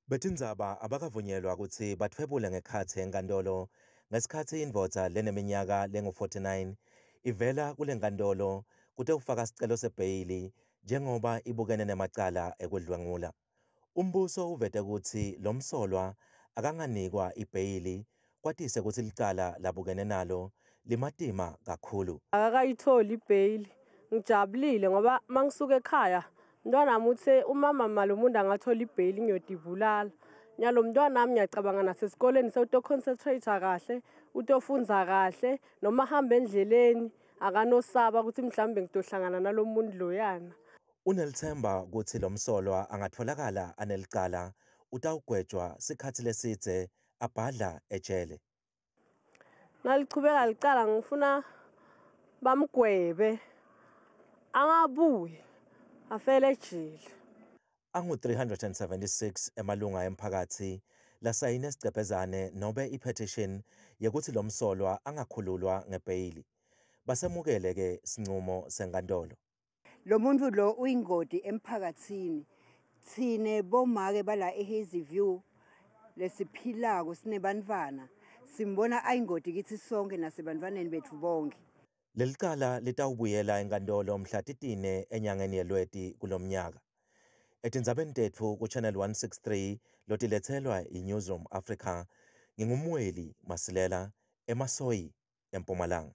Betindzaba abakavunyelwa kutsi batfwebule ngekhatsi enkantolo ngesikhatsi indvodza leneminyaka lengu-49 ivela kule nkantolo kutewufaka sicelo sebheyili njengoba ibukene nemacala ekudlwengula. Umbuso uvete kutsi lomsolwa akanganikwa ibheyili kwatise kutsi licala labukene nalo limatima kakhulu. Akakayitholi ibheyili. Ngijabulile ngoba mangisuka ekhaya mntwanami uthe umama malo umuntu angathola ibheyili ngiyodibulala. Nyalo mntwanami ngiyacabanga nasesikoleni sewuto-concentrate kahle, utofundza kahle noma ahamba endleleni akanosaba ukuthi mhlawumbe ngitohlangana nalo muntu loyana. Unelithemba kutsi lomsolwa angatfolakala anelicala utawugwetjwa sikhatsi lesidze abhadla ejele. Nalichubeka licala ngifuna bamgwebe angabuyi afele ejele. Angu-376 emalunga emphakatsi lasayine sigcebhezane nobe i-petition yekutsi lomsolwa angakhululwa ngebheyili. Basemukele-ke sincumo senkantolo. Lo muntu lo uyingoti emphakathini. Thine bomake bala eHazyview lesiphilako sinebantfwana simbona ayingoti kithi sonke nasebantfwaneni bethu bonke. Lelicala litawubuyela enkantolo mhla 4 enyangeni yeLweti kulomnyaka. Etindzabeni tetfu ku-Channel 163 lotiletselwa yi-Newzroom Africa, nginguMweli Masilela eMasoyi eMpumalanga.